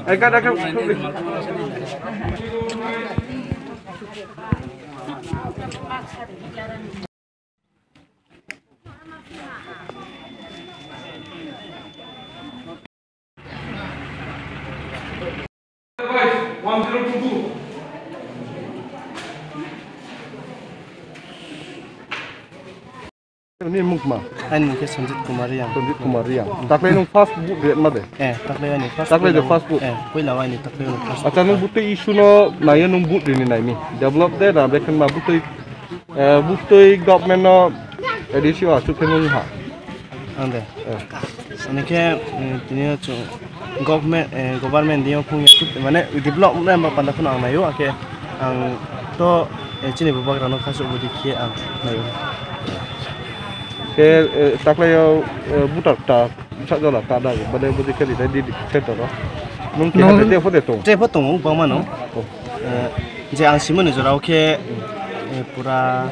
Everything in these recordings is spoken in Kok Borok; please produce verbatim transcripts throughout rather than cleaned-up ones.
Ai, kada, kada. One zero two two. Nini mung tma? Ani mung khe Sanjit Kumar Reang. Sanjit Kumar Reang. Taklai nung first vote rwma de? Eh, taklai ani first. Taklai de first vote? Eh, puila ani taklai ani first. Acha, nung butwi issue no naiya nung vote rini naimi. Develop de na bekhen ma butwi, eh, butwi government no A D C o asuk khe nung ha. Ang de. Eh. Ani khe, eh, tini o chung government, eh, government diyo phung ya, mane develop ma panda phano ang nayo, akhe ang to, eh, chini bubagra no khasu budi khe ang nayo. Khe, eh, taklayo, eh, butar ta, sa jola ta da, bade budi khe di, di, di, center o. Nung khe Nung hade de phode tong. Tre pho tongo, bangma no. Oh. Eh, je ang simoni jorao khe, eh, pura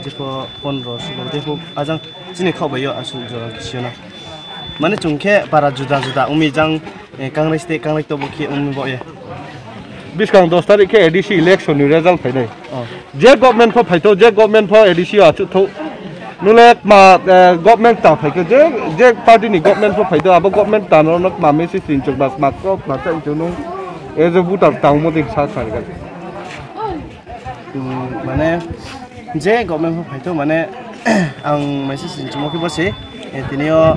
jepho pondro sulo jepho ajang chini khao bai yo aswk jora kisiyo na. Mane chwng khe para juda juda wngwi jang, eh, kangrwi site kangrwi tobo khe wngwi bo ye. Bwskang dos tarik khe A D C election ni result phainai. Oh. Je government pho phaitho, je government pho A D C o achuk tho. Nule ma, eh, government ta phaikhe, je, je party ni government pho phaitho, abo government ta no nok ma message tin chok bas ma kok ma chang chunung. E je voter ta mo de sa sa ga. Hmm, mane je government pho phaitho, mane ang message tin chok mo khe bo se, eh, tini o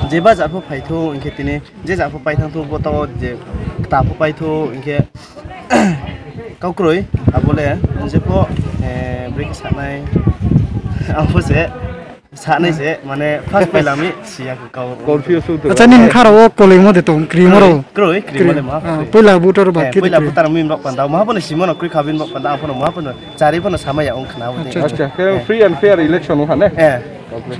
je ba ja pho phaitho, hinkhe tini je ja pho paithang thu bo to je kta pho paitho hinkhe kaukroi abole je pho, eh, break sanai ang pho se sanai se mane first pailami siya kau. Confuse tu. Acha, nini kharo o koloi mo de tong, kri mo ro. Kroi, kri mo de ma. Ah, poila butor ba kiri. Poila butar mi rok panda ma pho simo no kri khabin rok panda pho ma pho chari pho samaya ong khna. Acha, acha. Acha, khe free and fair election ha ne? Eh. Okay.